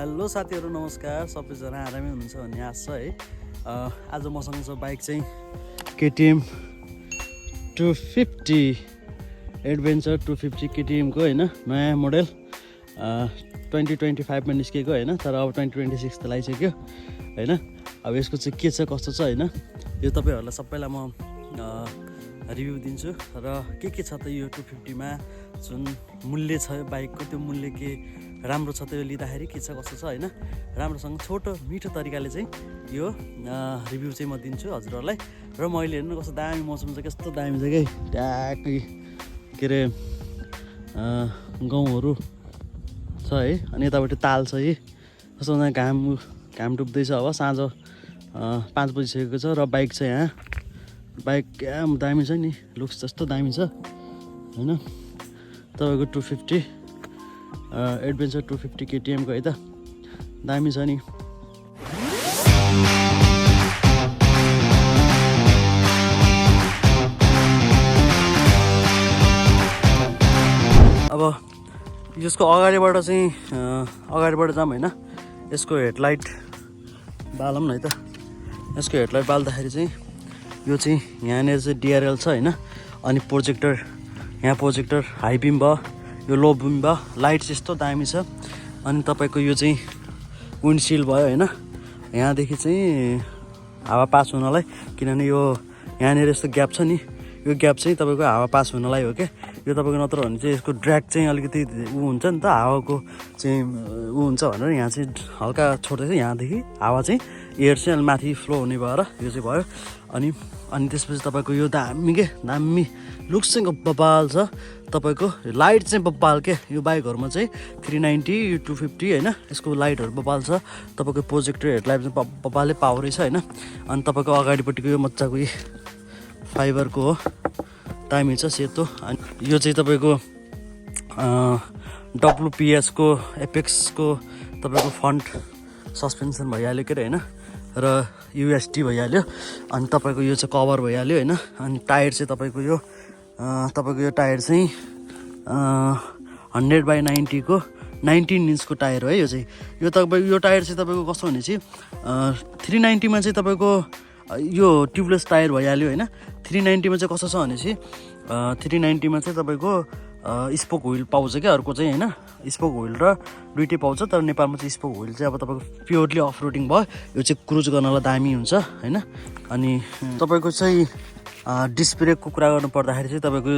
Hello साथीहरू नमस्कार। सबैजना आरामै हुनुहुन्छ भन्ने आशा है। आज मसँग छ बाइक चाहिँ केटिएम 250 एडभेन्चर 250 केटिएमको होइन, नयाँ मोडल 2025मा निस्केको होइन, तर अब 2026 त लगाइसक्यो होइन। अब यसको चाहिँ के छ कस्तो छ होइन, यो तपाईँहरूलाई सबैलाई म रिभ्यू दिन्छु र के छ त यो 250मा जुन मूल्य छ यो बाइकको, त्यो मूल्य के राम्रो छ त यो लिँदाखेरि के छ कस्तो छ होइन, राम्रोसँग छोटो मिठो तरिकाले चाहिँ यो रिभ्यू चाहिँ म दिन्छु हजुरहरूलाई। र मैले हेर्नु कस्तो दामी मौसम छ, कस्तो दामी छ कि ट्याक्कै के अरे गाउँहरू छ है। अनि यतापट्टि ताल छ है, कस्तो घाम डुब्दैछ। अब साँझ 5 बजिसकेको छ र बाइक छ यहाँ। बाइक क्या दामी छ नि, लुक्स जस्तो दामी छ होइन। तपाईँको 250 एडभेन्चर 250 केटिएमको है त, दामी छ नि। अब यसको अगाडिबाट जाऊँ होइन, यसको हेडलाइट बालौँ न है त। यसको हेडलाइट बाल्दाखेरि चाहिँ यो चाहिँ यहाँनिर चाहिँ डिआरएल छ होइन, अनि प्रोजेक्टर, यहाँ प्रोजेक्टर हाई बिम भयो, यो लो बिम भयो, लाइट चाहिँ यस्तो दामी छ। अनि तपाईँको यो चाहिँ विन्डसिल्ड भयो होइन, यहाँदेखि चाहिँ हावा पास हुनलाई, किनभने यो यहाँनिर यस्तो ग्याप छ नि, यो ग्याप चाहिँ तपाईँको हावा पास हुनलाई हो क्या। यो तपाईँको नत्र भने चाहिँ यसको ड्र्याग चाहिँ अलिकति हुन्छ नि त, हावाको चाहिँ हुन्छ भनेर यहाँ चाहिँ हल्का छोड्दैछ। यहाँदेखि हावा चाहिँ एयर चाहिँ अलि माथि फ्लो हुने भएर यो चाहिँ भयो। अनि त्यसपछि तपाईँको यो दामी लुक्स चाहिँ बबाल छ। तपाईँको लाइट चाहिँ बबाल के, यो बाइकहरूमा चाहिँ 390 250 होइन, यसको लाइटहरू बबाल छ। तपाईँको प्रोजेक्टर हेडलाइट चाहिँ बबालै पावरै छ होइन। अनि तपाईँको अगाडिपट्टिको यो मजाको फाइबरको हो, दामी छ सेतो। अनि यो चाहिँ तपाईँको WPS को एपेक्सको तपाईँको फ्रन्ट सस्पेन्सन भइहाल्यो के अरे होइन, र UST भइहाल्यो। अनि तपाईँको यो चाहिँ कभर भइहाल्यो होइन। अनि टायर चाहिँ तपाईँको यो टायर चाहिँ 100/90 को 19 इन्चको टायर हो है। यो टायर चाहिँ तपाईँको कस्तो भने चाहिँ 390मा चाहिँ तपाईँको यो ट्युबलेस टायर भइहाल्यो होइन। 390मा चाहिँ कस्तो छ भने चाहिँ 390मा चाहिँ तपाईँको स्पोक व्हिल पाउँछ क्या, अर्को चाहिँ होइन, स्पोक व्हिल र दुइटै पाउँछ। तर नेपालमा चाहिँ स्पोक व्हिल चाहिँ अब तपाईँको प्योरली अफ रोडिङ भयो, यो चाहिँ क्रुज गर्नलाई दामी हुन्छ होइन। अनि तपाईँको चाहिँ डिस्क ब्रेकको कुरा गर्नु पर्दाखेरि चाहिँ तपाईँको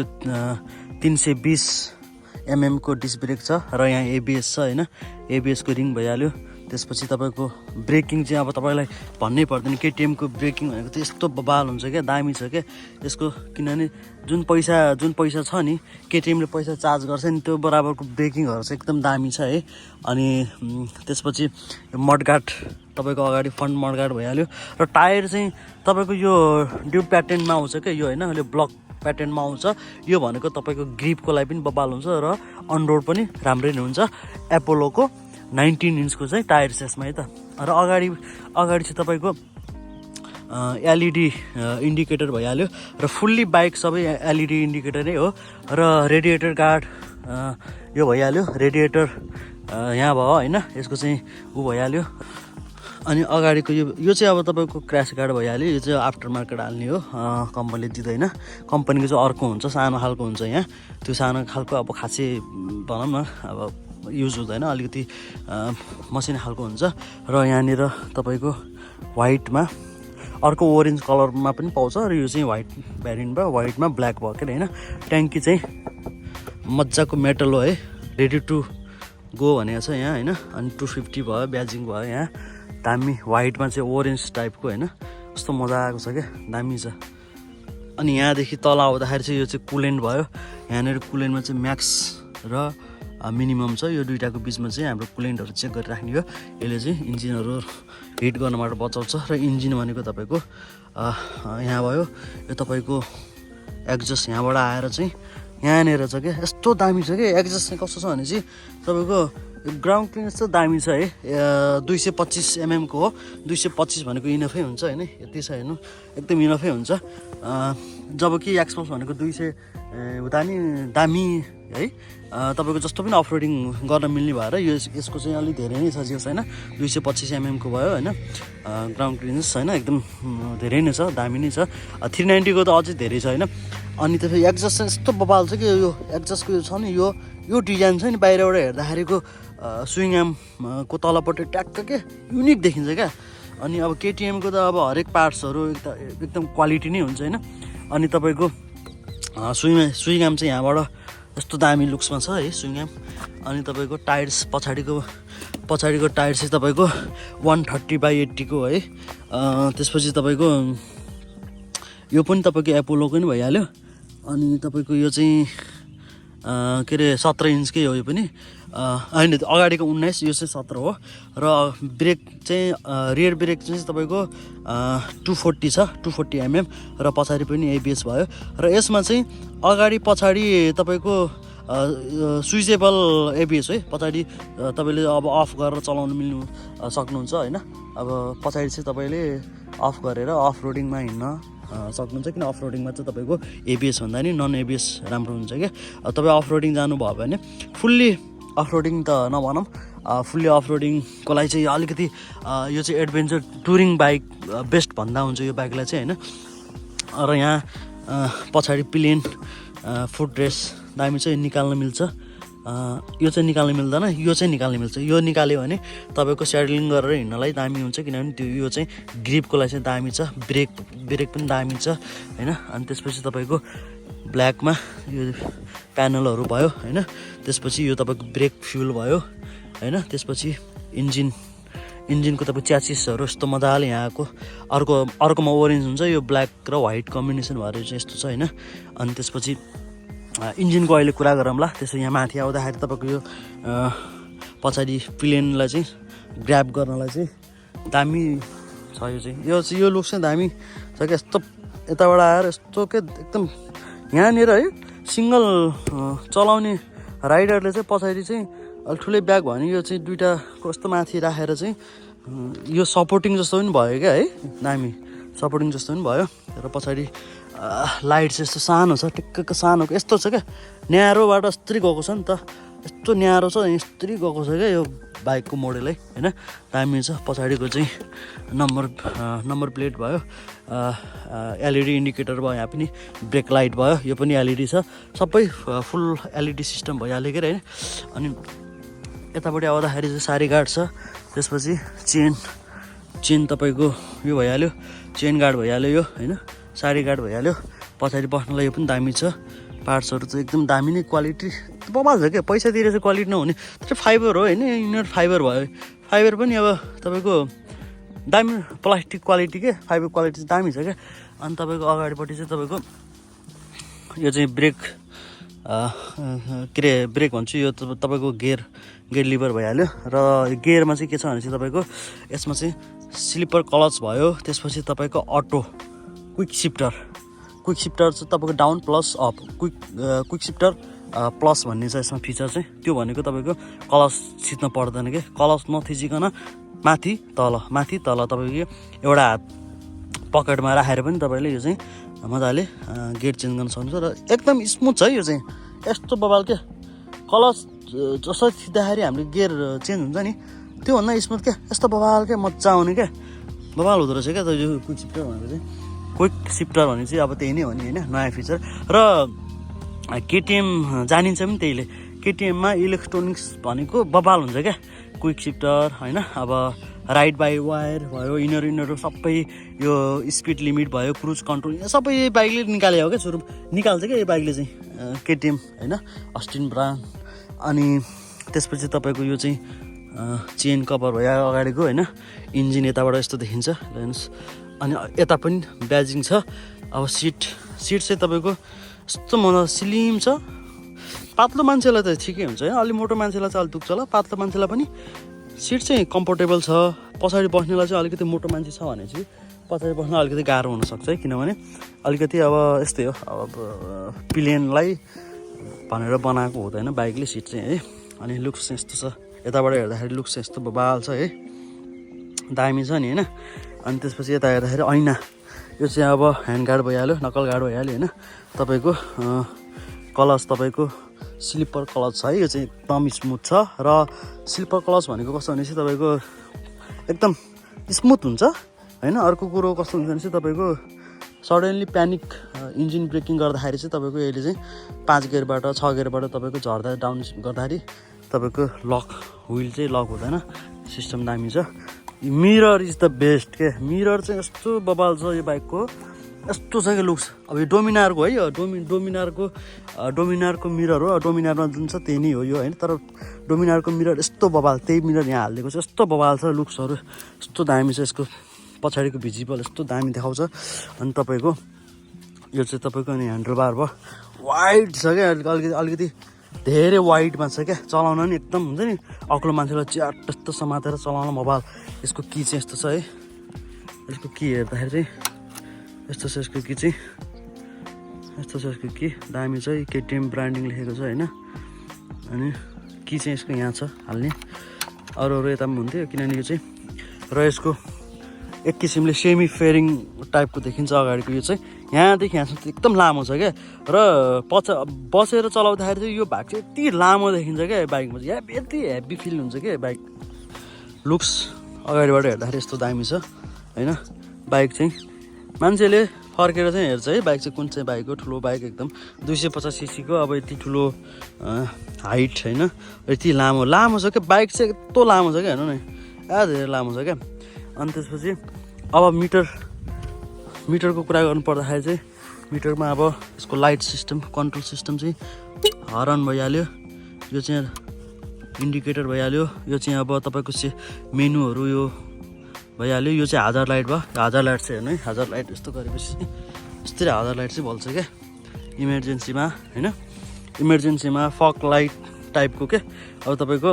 320 mm को डिस्क ब्रेक छ, र यहाँ ABS छ होइन, ABS को रिङ भइहाल्यो। त्यसपछि तपाईँको ब्रेकिङ चाहिँ अब तपाईँलाई भन्नै पर्दैन, केटिएमको ब्रेकिङ भनेको चाहिँ यस्तो बबाल हुन्छ क्या, दामी छ क्या यसको। किनभने जुन पैसा छ नि, केटिएमले पैसा चार्ज गर्छ नि, त्यो बराबरको ब्रेकिङहरू चाहिँ एकदम दामी छ है। अनि त्यसपछि मडगार्ड तपाईँको अगाडि फ्रन्ट मडगार्ड भइहाल्यो। र टायर चाहिँ तपाईँको यो ड्युब प्याटर्नमा आउँछ क्या यो होइन, यो ब्लक प्याटर्नमा आउँछ। यो भनेको तपाईँको ग्रिपको लागि पनि बबाल हुन्छ र अनरोड पनि राम्रै नै हुन्छ। एपोलोको 19 इन्चको चाहिँ टायर छ यसमा है त। र अगाडि चाहिँ तपाईँको LED इन्डिकेटर भइहाल्यो, र फुल्ली बाइक सबै LED इन्डिकेटर नै हो। र रेडिएटर गार्ड यो भइहाल्यो, रेडिएटर यहाँ भयो होइन, यसको चाहिँ भइहाल्यो। अनि अगाडिको यो चाहिँ अब तपाईँको क्र्यास गार्ड भइहाल्यो, यो चाहिँ आफ्टर मार्केट हाल्ने हो, कम्पनीले दिँदैन। कम्पनीको चाहिँ अर्को हुन्छ, सानो खालको हुन्छ यहाँ, त्यो सानो खालको अब खासै भनौँ न अब युज हुँदैन, अलिकति मसिनो खालको हुन्छ। र यहाँनिर तपाईँको वाइटमा, अर्को ओरेन्ज कलरमा पनि पाउँछ, र यो चाहिँ वाइट भ्यारिएन्ट भयो, वाइटमा ब्ल्याक भयो के होइन। ट्याङ्की चाहिँ मजाको मेटल हो है, रेडी टु गो भनेको छ यहाँ होइन। अनि 250 भयो, ब्याजिङ भयो यहाँ, दामी। वाइटमा चाहिँ ओरेन्ज टाइपको होइन, कस्तो मजाको छ क्या, दामी छ। अनि यहाँदेखि तल आउँदाखेरि चाहिँ यो चाहिँ कुलेन्ट भयो। यहाँनिर कुलेन्टमा चाहिँ म्याक्स र मिनिमम छ, यो दुइटाको बिचमा चाहिँ हाम्रो कुलेन्टहरू चेक गरिराख्ने हो। यसले चाहिँ इन्जिनहरू हिट गर्नबाट बचाउँछ। र इन्जिन भनेको तपाईँको यहाँ भयो, यो तपाईँको एक्जस्ट यहाँबाट आएर चाहिँ यहाँनिर छ क्या, यस्तो दामी छ क्या। एक्जस्ट चाहिँ कस्तो छ भने चाहिँ तपाईँको ग्राउन्ड क्लियरेन्स चाहिँ दामी छ है 225 mm को हो 225 भनेको इनफै हुन्छ होइन यति छ हेर्नु एकदम इनफै हुन्छ जबकि एक्सपल्स भनेको 200 हुँदा नि दामी है तपाईँको जस्तो पनि अफरोडिङ गर्न मिल्ने भएर यसको चाहिँ अलिक धेरै नै छ जियोस् होइन 225 mm को भयो होइन ग्राउन्ड क्लियरेन्स होइन एकदम धेरै नै छ दामी नै छ 390 को त अझै धेरै छ होइन अनि त्यसपछि एक्जस्ट चाहिँ यस्तो बबाल छ कि यो एक्जस्टको यो छ नि यो डिजाइन छ नि बाहिरबाट हेर्दाखेरिको स्विङ आर्मको तलपट्टि ट्याक्क के युनिक देखिन्छ क्या अनि अब केटिएमको त अब हरेक पार्ट्सहरू एकदम क्वालिटी नै हुन्छ होइन अनि तपाईँको स्विङ आर्म चाहिँ यहाँबाट यस्तो दामी लुक्समा छ है स्विङ आर्म अनि तपाईँको टायर्स पछाडिको टायर चाहिँ तपाईँको 130/80 को है त्यसपछि तपाईँको यो पनि तपाईँको एपोलोको नि भइहाल्यो अनि तपाईँको यो चाहिँ के अरे 17 इन्चकै हो यो पनि होइन अगाडिको 19 यो चाहिँ 17 हो र ब्रेक चाहिँ रियर ब्रेक चाहिँ तपाईँको 240 छ 240 mm र पछाडि पनि एबिएस भयो र यसमा चाहिँ अगाडि पछाडि तपाईँको स्विचेबल एबिएस है पछाडि तपाईँले अब अफ गरेर चलाउन मिल्नु सक्नुहुन्छ होइन अब पछाडि चाहिँ तपाईँले अफ गरेर अफ रोडिङमा हिँड्न सक्नुहुन्छ किन अफ रोडिङमा चाहिँ तपाईँको एबिएस भन्दा नि नन एबिएस राम्रो हुन्छ क्या तपाईँ अफ रोडिङ जानुभयो भने फुल्ली अफ रोडिङ त नभनौँ फुल्ली अफ रोडिङको लागि चाहिँ अलिकति यो चाहिँ एडभेन्चर टुरिङ बाइक बेस्ट भन्दा हुन्छ यो बाइकलाई चाहिँ होइन र यहाँ पछाडि प्लेन फुट रेस्ट दामी चाहिँ निकाल्न मिल्छ यो चाहिँ निकाल्न मिल्दैन यो चाहिँ निकाल्न मिल्छ यो निकाल्यो भने तपाईँको स्याडलिङ गरेर हिँड्नलाई दामी हुन्छ किनभने त्यो यो चाहिँ ग्रिपको लागि चाहिँ दामी छ ब्रेक पनि दामी छ होइन अनि त्यसपछि तपाईँको ब्ल्याकमा यो प्यानलहरू भयो होइन त्यसपछि यो तपाईँको ब्रेक फ्युल भयो होइन त्यसपछि इन्जिनको तपाईँको च्यासिसहरू यस्तो मजाले यहाँको अर्कोमा ओरेन्ज हुन्छ यो ब्ल्याक र व्हाइट कम्बिनेसन भएर चाहिँ यस्तो छ होइन अनि त्यसपछि इन्जिनको अहिले कुरा गरौँला त्यसो यहाँ माथि आउँदाखेरि तपाईँको यो पछाडि प्लेनलाई चाहिँ ग्र्याब गर्नलाई चाहिँ दामी छ यो लुक चाहिँ दामी छ क्या यस्तो यताबाट आएर यस्तो के एकदम यहाँनिर है सिङ्गल चलाउने राइडरले चाहिँ पछाडि चाहिँ अलिक ठुलै ब्याग भयो भने यो चाहिँ दुइटा कस्तो माथि राखेर चाहिँ यो सपोर्टिङ जस्तो पनि भयो क्या है दामी सपोर्टिङ जस्तो पनि भयो र पछाडि लाइट चाहिँ यस्तो सानो छ टिक्क सानो यस्तो छ क्या न्यारोबाट यस्तरी गएको छ नि त यस्तो न्यारो छ यस्तरी गएको छ क्या यो बाइकको मोडलै होइन दामी छ पछाडिको चाहिँ नम्बर प्लेट भयो एलइडी इन्डिकेटर भयो यहाँ पनि ब्रेक लाइट भयो यो पनि एलइडी छ सबै फुल एलइडी सिस्टम भइहाल्यो क्या होइन अनि यतापट्टि आउँदाखेरि चाहिँ सारी गार्ड छ त्यसपछि चेन तपाईँको यो भइहाल्यो चेन गार्ड भइहाल्यो यो होइन सारी गार्ड भइहाल्यो पछाडि बस्नलाई यो पनि दामी छ पार्ट्सहरू चाहिँ एकदम दामी नै क्वालिटी बबाल छ क्या पैसा तिरेर चाहिँ क्वालिटी नहुने त्यो फाइबर हो होइन इनर फाइबर भयो फाइबर पनि अब तपाईँको दामी प्लास्टिक क्वालिटी के फाइबर क्वालिटी चाहिँ दामी छ क्या अनि तपाईँको अगाडिपट्टि चाहिँ तपाईँको यो चाहिँ ब्रेक के अरे ब्रेक भन्छु यो तपाईँको गियर लिभर भइहाल्यो र गियरमा चाहिँ के छ भने चाहिँ तपाईँको यसमा चाहिँ स्लिपर क्लच भयो त्यसपछि तपाईँको अटो क्विक सिफ्टर चाहिँ तपाईँको down plus up quick sifter plus भन्ने छ यसमा फिचर चाहिँ त्यो भनेको तपाईँको क्लच छिच्न पर्दैन कि क्लच नथिचिकन माथि तल तपाईँको एउटा हात पकेटमा राखेर पनि तपाईँले यो चाहिँ मजाले गेयर चेन्ज गर्न सक्नुहुन्छ र एकदम स्मुथ छ यो चाहिँ यस्तो बबाल क्या क्लच जसरी थिच्दाखेरि हाम्रो गियर चेन्ज हुन्छ नि त्योभन्दा स्मुथ क्या यस्तो बबाल क्या मजा आउने क्या बबाल हुँदो रहेछ क्या यो क्विक सिफ्टर भनेको चाहिँ क्विक सिफ्टर भने चाहिँ अब त्यही नै हो नि होइन नयाँ फिचर र केटिएम जानिन्छ पनि त्यहीले केटिएममा इलेक्ट्रोनिक्स भनेको बबाल हुन्छ क्या क्विक सिफ्टर होइन अब राइड बाई वायर भयो इनर सबै यो स्पिड लिमिट भयो क्रुज कन्ट्रोल सबै यही बाइकले निकाले हो क्या सुरु निकाल्छ क्या यो बाइकले चाहिँ केटिएम होइन अस्टिन ब्रान्ड अनि त्यसपछि तपाईँको यो चाहिँ चेन कभर भयो अगाडिको होइन इन्जिन यताबाट यस्तो देखिन्छ हेर्नुहोस् अनि यता पनि ब्याजिङ छ अब सिट चाहिँ तपाईँको यस्तो मजा स्लिम छ पातलो मान्छेलाई त ठिकै हुन्छ होइन अलि मोटो मान्छेलाई चाहिँ अलिक दुख्छ होला पातलो मान्छेलाई पनि सिट चाहिँ कम्फोर्टेबल छ पछाडि बस्नेलाई चाहिँ अलिकति मोटो मान्छे छ भने चाहिँ पछाडि बस्न अलिकति गाह्रो हुनसक्छ है किनभने अलिकति अब यस्तै हो अब प्लेनलाई भनेर बनाएको हुँदैन बाइकले सिट चाहिँ है अनि लुक्स चाहिँ यस्तो छ यताबाट हेर्दाखेरि लुक्स यस्तो बबाल छ है, दामी छ नि होइन। अनि त्यसपछि यता हेर्दाखेरि ऐना, यो चाहिँ अब ह्यान्ड गार्ड भइहाल्यो, नकल गार्ड भइहाल्यो होइन। तपाईँको कलच तपाईँको स्लिपर क्लच छ है, यो चाहिँ एकदम स्मुथ छ। र स्लिपर क्लच भनेको कस्तो भनेपछि तपाईँको एकदम स्मुथ हुन्छ होइन। अर्को कुरो कस्तो हुन्छ भने चाहिँ तपाईँको सडनली प्यानिक इन्जिन ब्रेकिङ गर्दाखेरि चाहिँ तपाईँको यसले चाहिँ 5 गियरबाट 6 गियरबाट तपाईँको झर्दा डाउन गर्दाखेरि तपाईँको लक व्हिल चाहिँ लक हुँदैन, सिस्टम दामी छ। मिरर इज द बेस्ट के, मिरर चाहिँ यस्तो बबाल छ यो बाइकको, यस्तो छ क्या लुक्स। अब यो डोमिनारको है, यो डोमिनारको मिरर हो, डोमिनारमा जुन छ त्यही नै हो यो होइन। तर डोमिनारको मिरर यस्तो बबाल, त्यही मिरर यहाँ हालिदिएको छ, यस्तो बबाल छ लुक्सहरू, यस्तो दामी छ। यसको पछाडिको भिजिबल यस्तो दामी देखाउँछ। अनि तपाईँको यो चाहिँ तपाईँको अनि ह्यान्डल बार भयो, वाइड छ क्या, अलिकति धेरै वाइडमा छ क्या, चलाउन नि एकदम हुन्छ नि अग्लो मान्छेलाई च्याट जस्तो समातेर चलाउन मोबाइल। यसको की चाहिँ यस्तो छ है, यसको की हेर्दाखेरि चाहिँ यस्तो छ, यसको की चाहिँ यस्तो छ, यसको की दामी छ, केटिएम ब्रान्डिङ लेखेको छ होइन। अनि की चाहिँ यसको यहाँ छ हाल्ने, अरू यता पनि हुन्थ्यो किनभने यो चाहिँ। र यसको एक किसिमले सेमी फेरिङ टाइपको देखिन्छ अगाडिको, यो चाहिँ यहाँदेखि यहाँसम्म एकदम लामो छ क्या। र बसेर चलाउँदाखेरि चाहिँ यो भाग चाहिँ यति लामो देखिन्छ क्या बाइकमा चाहिँ, यति हेभी फिल हुन्छ क्या बाइक। लुक्स अगाडिबाट हेर्दाखेरि यस्तो दामी छ होइन। बाइक चाहिँ मान्छेले फर्केर चाहिँ हेर्छ है बाइक चाहिँ कुन चाहिँ बाइक हो, ठुलो बाइक एकदम 250 सीसीको, अब यति ठुलो हाइट होइन, यति लामो छ क्या बाइक चाहिँ, यस्तो लामो छ क्या हेर्नु न, धेरै लामो छ क्या। अनि त्यसपछि अब मिटरको कुरा गर्नु पर्दाखेरि चाहिँ मिटरमा अब यसको लाइट सिस्टम, कन्ट्रोल सिस्टम चाहिँ हर्न भइहाल्यो, यो चाहिँ इन्डिकेटर भइहाल्यो, यो चाहिँ अब तपाईँको मेनुहरू यो भइहाल्यो, यो चाहिँ हाजर लाइट भयो। हाजर लाइट चाहिँ हेर्नु है, हाजर लाइट यस्तो गरेपछि यस्तै हाजर लाइट चाहिँ बल्छ क्या इमर्जेन्सीमा होइन। इमर्जेन्सीमा फक लाइट टाइपको क्या, अब तपाईँको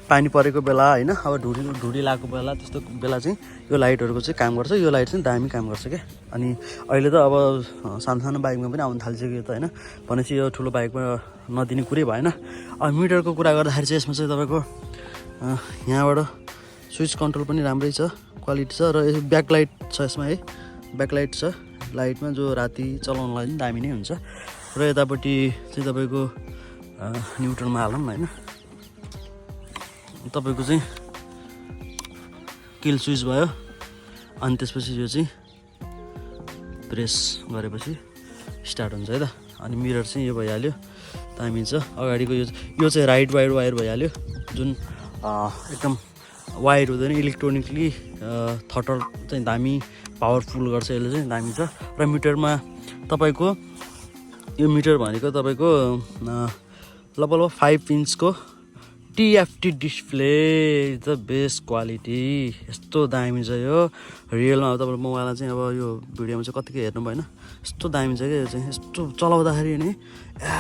पानी परेको बेला होइन, अब ढुडी लागेको बेला, त्यस्तो बेला चाहिँ यो लाइटहरूको चाहिँ काम गर्छ। यो लाइट चाहिँ दामी काम गर्छ क्या। अनि अहिले त अब सानो बाइकमा पनि आउनु थालिसक्यो त होइन, भनेपछि यो ठुलो बाइकमा नदिने कुरै भएन। अब मिटरको कुरा गर्दाखेरि चाहिँ यसमा चाहिँ तपाईँको यहाँबाट स्विच कन्ट्रोल पनि राम्रै छ, क्वालिटी छ। र यो ब्याकलाइट छ यसमा है, ब्याकलाइट छ लाइटमा, जो राति चलाउनलाई पनि दामी नै हुन्छ। र यतापट्टि चाहिँ तपाईँको न्युट्रलमा हालौँ होइन, तपाईँको चाहिँ किल स्विच भयो। अनि त्यसपछि यो चाहिँ प्रेस गरेपछि स्टार्ट हुन्छ है त। अनि मिरर चाहिँ यो भइहाल्यो, दामी छ। अगाडिको यो चाहिँ राइट वायर भइहाल्यो, जुन एकदम वायर हुँदैन, इलेक्ट्रोनिकली थटर चाहिँ दामी पावरफुल गर्छ यसले चाहिँ, दामी छ। र मिटरमा तपाईँको यो मिटर भनेको तपाईँको लगभग 5 इन्चको TFT display, the best quality, यस्तो दामी छ यो रियलमा। अब तपाईँको मोबाइलमा चाहिँ अब यो भिडियोमा चाहिँ कतिको हेर्नु भएन, यस्तो दामी छ क्या यो चाहिँ। यस्तो चलाउँदाखेरि नि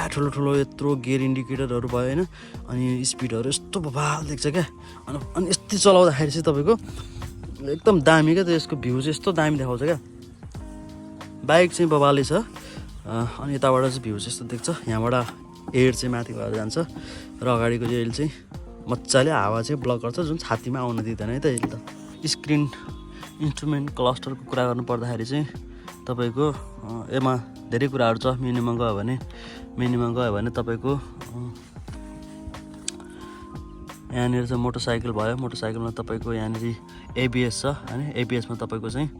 ठुलो यत्रो गियर इन्डिकेटरहरू भयो होइन, अनि स्पिडहरू यस्तो बबाल देख्छ क्या। अनि यस्तै चलाउँदाखेरि चाहिँ तपाईँको एकदम दामी क्या, त यसको भ्यू चाहिँ यस्तो दामी देखाउँछ क्या। बाइक चाहिँ बबालै छ। अनि यताबाट चाहिँ भ्यू चाहिँ यस्तो देख्छ, यहाँबाट एयर चाहिँ माथि भएर जान्छ, र अगाडिको चाहिँ यसले चाहिँ मजाले हावा चाहिँ ब्लक गर्छ, जुन छातीमा आउन दिँदैन है त यसले त। स्क्रिन इन्स्ट्रुमेन्ट क्लस्टरको कुरा गर्नु पर्दाखेरि चाहिँ तपाईँको यसमा धेरै कुराहरू छ। मेनुमा गयो भने तपाईँको यहाँनिर चाहिँ मोटरसाइकल भयो, मोटरसाइकलमा तपाईँको यहाँनिर ABS छ होइन। ABSमा तपाईँको चाहिँ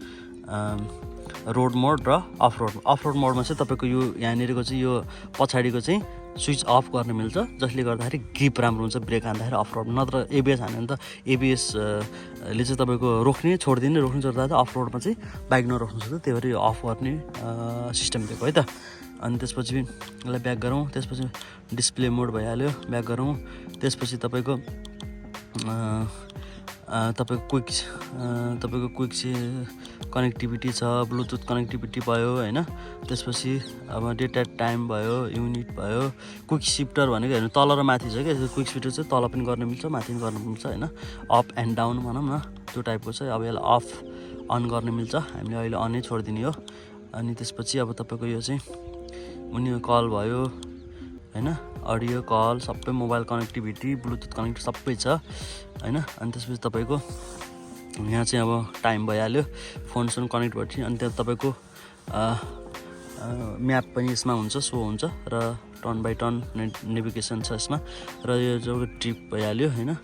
रोड मोड र अफ रोड मोडमा चाहिँ तपाईँको यो यहाँनिरको चाहिँ यो पछाडिको चाहिँ स्विच अफ गर्न मिल्छ, जसले गर्दाखेरि ग्रिप राम्रो हुन्छ ब्रेक हान्दाखेरि अफ रोड। नत्र ABS हान्यो भने त ABSले चाहिँ तपाईँको रोक्ने छोड्दिने छोड्दा चाहिँ अफ रोडमा चाहिँ बाइक नरोक्नु सक्छ, त्यही भएर यो अफ गर्ने सिस्टम दिएको है त। अनि त्यसपछि यसलाई ब्याक गरौँ, त्यसपछि डिस्प्ले मोड भइहाल्यो, ब्याक गरौँ। त्यसपछि तपाईँको क्विक कनेक्टिभिटी छ, ब्लुटुथ कनेक्टिभिटी भयो होइन। त्यसपछि अब डेटा टाइम भयो, युनिट भयो। क्विक सिफ्टर भनेको हेर्नु तल र माथि छ क्या, क्विक सिफ्टर चाहिँ तल पनि गर्न मिल्छ, माथि पनि गर्न मिल्छ होइन। अप एन्ड डाउन भनौँ न, त्यो टाइपको छ। अब यसलाई अफ अन गर्न मिल्छ, हामीले अहिले अनै छोडिदिने हो। अनि त्यसपछि अब तपाईँको यो चाहिँ उनी कल भयो होइन, अडियो कल सबै मोबाइल कनेक्टिभिटी ब्लुटुथ कनेक्ट सबै छ हैन। अनि त्यसपछि तपाईँको यहाँ चाहिँ अब टाइम भइहाल्यो, फोनसँग कनेक्ट भएपछि। अनि त्यहाँ तपाईँको म्याप पनि यसमा हुन्छ, सो हुन्छ र टर्न बाई टर्न नेभिगेसन छ यसमा र यो चाहिँ ट्रिप भइहाल्यो हैन।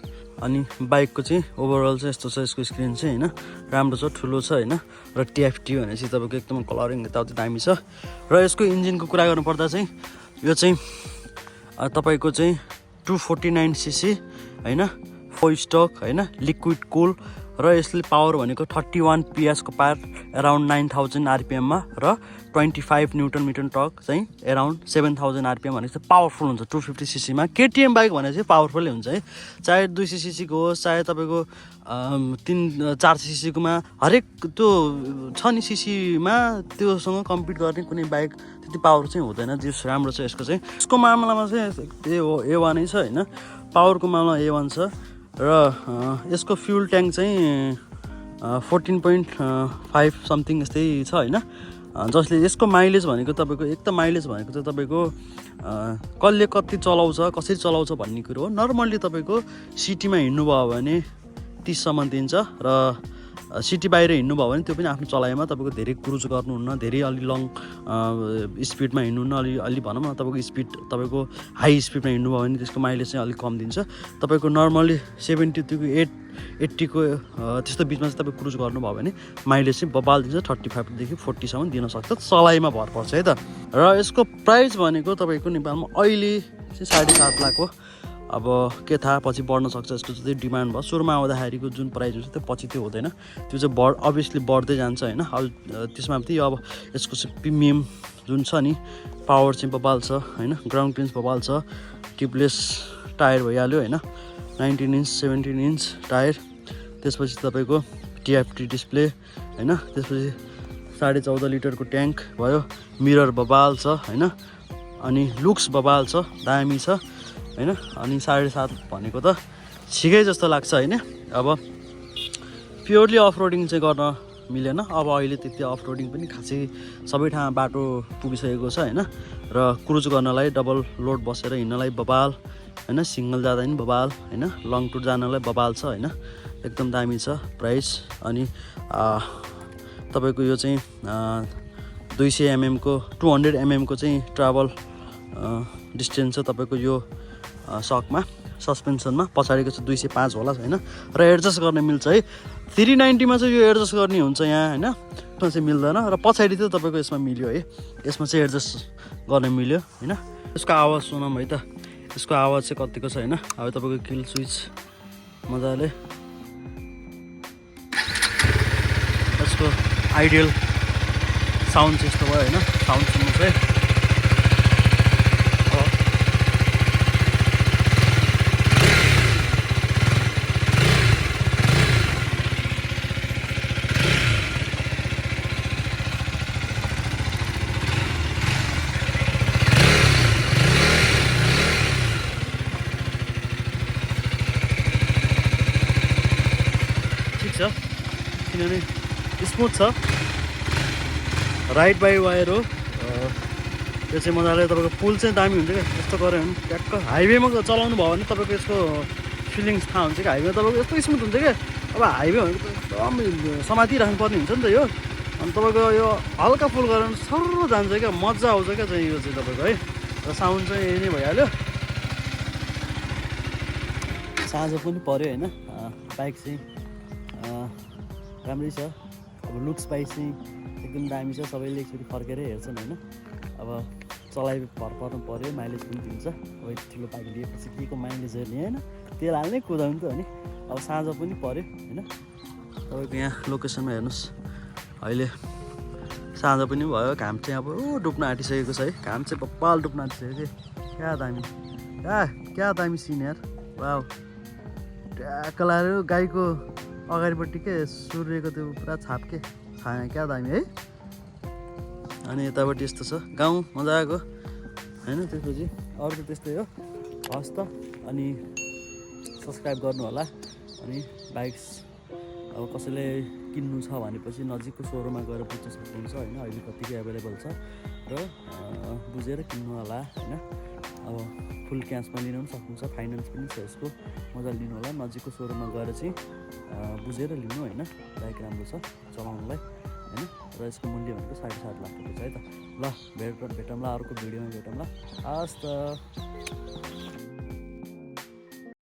अनि बाइकको चाहिँ ओभरअल चाहिँ यस्तो छ, यसको स्क्रिन चाहिँ हैन राम्रो छ, ठुलो छ हैन। र TFT भनेपछि तपाईँको एकदम कलरिङ यताउति दामी छ। र यसको इन्जिनको कुरा गर्नुपर्दा चाहिँ यो चाहिँ तपाईँको चाहिँ 249cc हैन, 4 स्टक हैन, लिक्विड कुल र यसले पावर भनेको 31 PS को पावर अराउन्ड 9000 RPM मा र 25 न्युटन मिटर टर्क चाहिँ अराउन्ड 7000 RPM भनेको चाहिँ पावरफुल हुन्छ 250cc मा। KTM बाइक भने चाहिँ पावरफुलै हुन्छ है, चाहे 200cc को होस् चाहे तपाईँको 400cc कोमा, हरेक त्यो छ नि सीसीमा त्योसँग कम्पिट गर्ने कुनै बाइक त्यति पावर चाहिँ हुँदैन। जो राम्रो छ यसको चाहिँ, यसको मामलामा चाहिँ A1 नै छ हैन, पावरको मामलामा A1 छ। र यसको फ्युल ट्याङ्क चाहिँ 14.5 समथिङ यस्तै छ हैन, जसले यसको माइलेज भनेको तपाईँको एक त माइलेज भनेको चाहिँ तपाईँको कसले कति चलाउँछ कसरी चलाउँछ भन्ने कुरो हो। नर्मल्ली तपाईँको सिटीमा हिँड्नुभयो भने 30 सम्म दिन्छ र सिटी बाहिर हिँड्नुभयो भने त्यो पनि आफ्नो चलाइमा तपाईँको धेरै क्रुज गर्नुहुन्न, धेरै अलि लङ स्पिडमा हिँड्नुहुन्न, अलि भनौँ न तपाईँको स्पिड तपाईँको हाई स्पिडमा हिँड्नुभयो भने त्यसको माइलेज चाहिँ अलिक कम दिन्छ। तपाईँको नर्मली 70 को त्यस्तो बिचमा चाहिँ तपाईँ क्रुज गर्नुभयो भने माइलेज चाहिँ बबाल दिन्छ, 35 देखि 40 सम्म दिन सक्छ, चलाइमा भर पर्छ है त। र यसको प्राइस भनेको तपाईँको नेपालमा अहिले चाहिँ 7.5 लाख हो। अब के थाहा पछि बढ्न सक्छ, यसको चाहिँ डिमान्ड भयो। सुरुमा आउँदाखेरिको जुन प्राइस हुन्छ त्यो पछि त्यो हुँदैन, त्यो चाहिँ अभियसली बढ्दै जान्छ हैन। अब त्यसमा पनि अब यसको चाहिँ प्रिमियम जुन छ नि, पावर चाहिँ बबाल छ हैन, ग्राउन्ड क्लियरेन्स बबाल छ, टिपलेस टायर भइहाल्यो हैन, 19 इन्च 17 इन्च टायर। त्यसपछि तपाईँको TFT डिस्प्ले हैन, त्यसपछि 14.5 लिटरको ट्याङ्क भयो, मिरर बबाल छ हैन, अनि लुक्स बबाल छ, दामी छ हैन। अनि 7.5 भनेको त ठिकै जस्तो लाग्छ हैन। अब प्योरली अफ रोडिङ चाहिँ गर्न मिलेन, अब अहिले त्यति अफ रोडिङ पनि खासै सबै ठाउँमा बाटो पुगिसकेको छ हैन। र क्रुज गर्नलाई डबल लोड बसेर हिँड्नलाई बबाल हैन, सिङ्गल जाँदा पनि बबाल हैन, लङ टुर जानलाई बबाल छ हैन, एकदम दामी छ प्राइस। अनि तपाईँको यो चाहिँ 200 mm को 200 mm को चाहिँ ट्राभल डिस्टेन्स छ तपाईँको यो सकमा, सस्पेन्सनमा। पछाडिको चाहिँ 205 होला हैन, र एडजस्ट गर्न मिल्छ है। 390 मा चाहिँ यो एडजस्ट गर्ने हुन्छ यहाँ हैन, त्यसमा चाहिँ मिल्दैन। र पछाडि चाहिँ तपाईँको यसमा मिल्यो है, यसमा चाहिँ एडजस्ट गर्न मिल्यो हैन। यसको आवाज सुनौँ है त, यसको आवाज चाहिँ कतिको छ हैन। अब तपाईँको किल स्विच मजाले, यसको आइडियल साउन्ड चाहिँ यस्तो भयो हैन, साउन्ड सुन्नु चाहिँ किनभने स्मुथ छ, राइड बाई वायर हो। यो चाहिँ मजाले तपाईँको पुल चाहिँ दामी हुन्छ क्या, यस्तो गऱ्यो भने ट्याक्क हाइवेमा चलाउनु भयो भने तपाईँको यसको फिलिङ्स थाहा हुन्छ क्या। हाइवेमा तपाईँको यस्तो स्मुथ हुन्छ क्या, अब हाइवे भनेको एकदम समातिराख्नु पर्ने हुन्छ नि त यो, अनि तपाईँको यो हल्का फुल गरेर सर्रो जान्छ क्या, मजा आउँछ क्या चाहिँ यो चाहिँ तपाईँको है। र साउन्ड चाहिँ यही नै भइहाल्यो। साँझ पनि पऱ्यो होइन, बाइक चाहिँ राम्रै छ। अब लुक्स बाइक चाहिँ एकदम दामी छ, सबैले एकचोटि फर्केरै हेर्छन् होइन। अब चलाइ भर पर्नु पऱ्यो, माइलेज पनि दिन्छ। अब ठुलो बाइक लिएपछि के को माइलेज हेर्ने होइन, तेल हाल्नै कुदाउनु त हो नि। अब साँझ पनि पऱ्यो होइन, तपाईँको यहाँ लोकेसनमा हेर्नुहोस्, अहिले साँझ पनि भयो, घाम चाहिँ अब डुब्न आँटिसकेको छ है। घाम चाहिँ बब्बाल डुब्न आँटिसकेको थियो, क्या दामी, क्या दामी सिन यार, वाउ। ट्याक्क लाएर गाईको अगाडिपट्टि के सूर्यको त्यो पुरा छापके छाया, क्या दामी है। अनि यतापट्टि यस्तो छ गाउँ मजाको होइन। त्यसपछि अरू त त्यस्तै हो, हस् त। अनि सब्सक्राइब गर्नु होला। अनि बाइक्स अब कसैले किन्नु छ भनेपछि नजिकको सोरुममा गएर बुझ्न सक्नुहुन्छ होइन, अहिले कतिको एभाइलेबल छ र बुझेर किन्नु होला होइन। अब फुल क्यासमा लिन पनि सक्नुहुन्छ, फाइनेन्स पनि छ यसको, मजाले लिनु होला। नजिकको सोरुममा गएर चाहिँ बुझेर लिनु होइन, बाइक राम्रो छ चलाउनुलाई होइन। र यसको मूल्य भनेको 7.5 लाख रुपियाँ छ है त। ल भेटौँला अर्को भिडियोमा भेटौँला। हस् त।